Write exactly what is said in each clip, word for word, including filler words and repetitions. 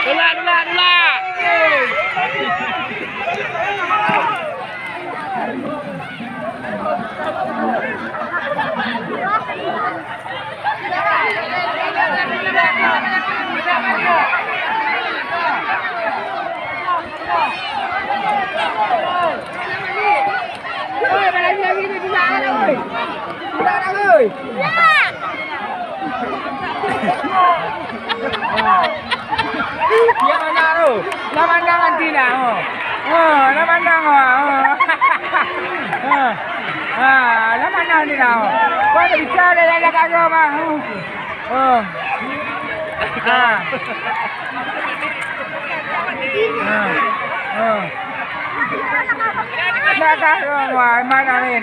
Tulak, tulak, tulak. Ya, mana tu? Dah pandang nanti dah, oh. Oh, dah pandang, oh. Oh. Ah, dah pandang nanti dah, oh. Kau dah bicara dah, dah, dah, dah, dah, oh. Oh. Ah. Ah. Ah. Dah, dah, dah, wah, mana ni?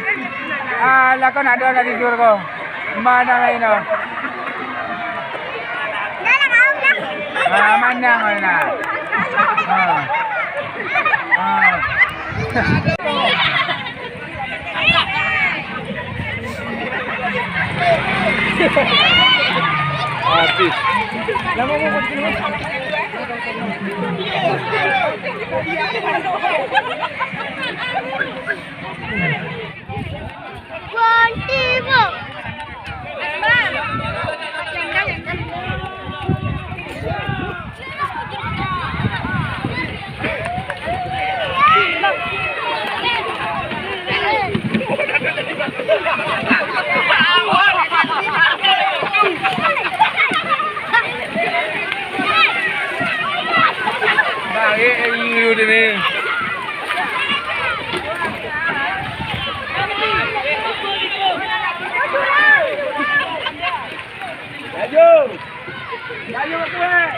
Ah, lah kau nak dua lagi jur kau. Mana lain tu? Ah, mana, mana? Ah. Ah. Habis. Lama mau buat gini. Baik, you ni. Laju. Laju, kuat.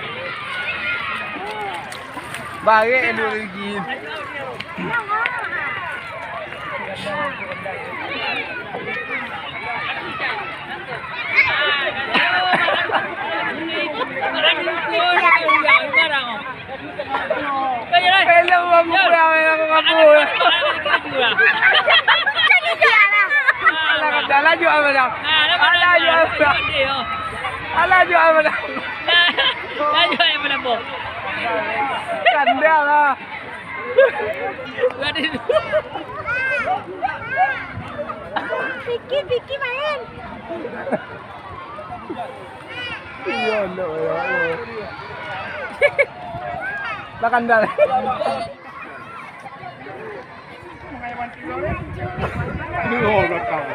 Baik, dua lagi. Hello, Bang Mukul, Bang Mukul. Alah, kata laju, Abang Dam. Alah, laju, Abang Dam. Alah, laju, Abang Dam. Laju, Abang Dam. Kandang lah. Piki, Piki main. Iya, nak, ya Allah. Lah kandang. Ini, oh, belakang.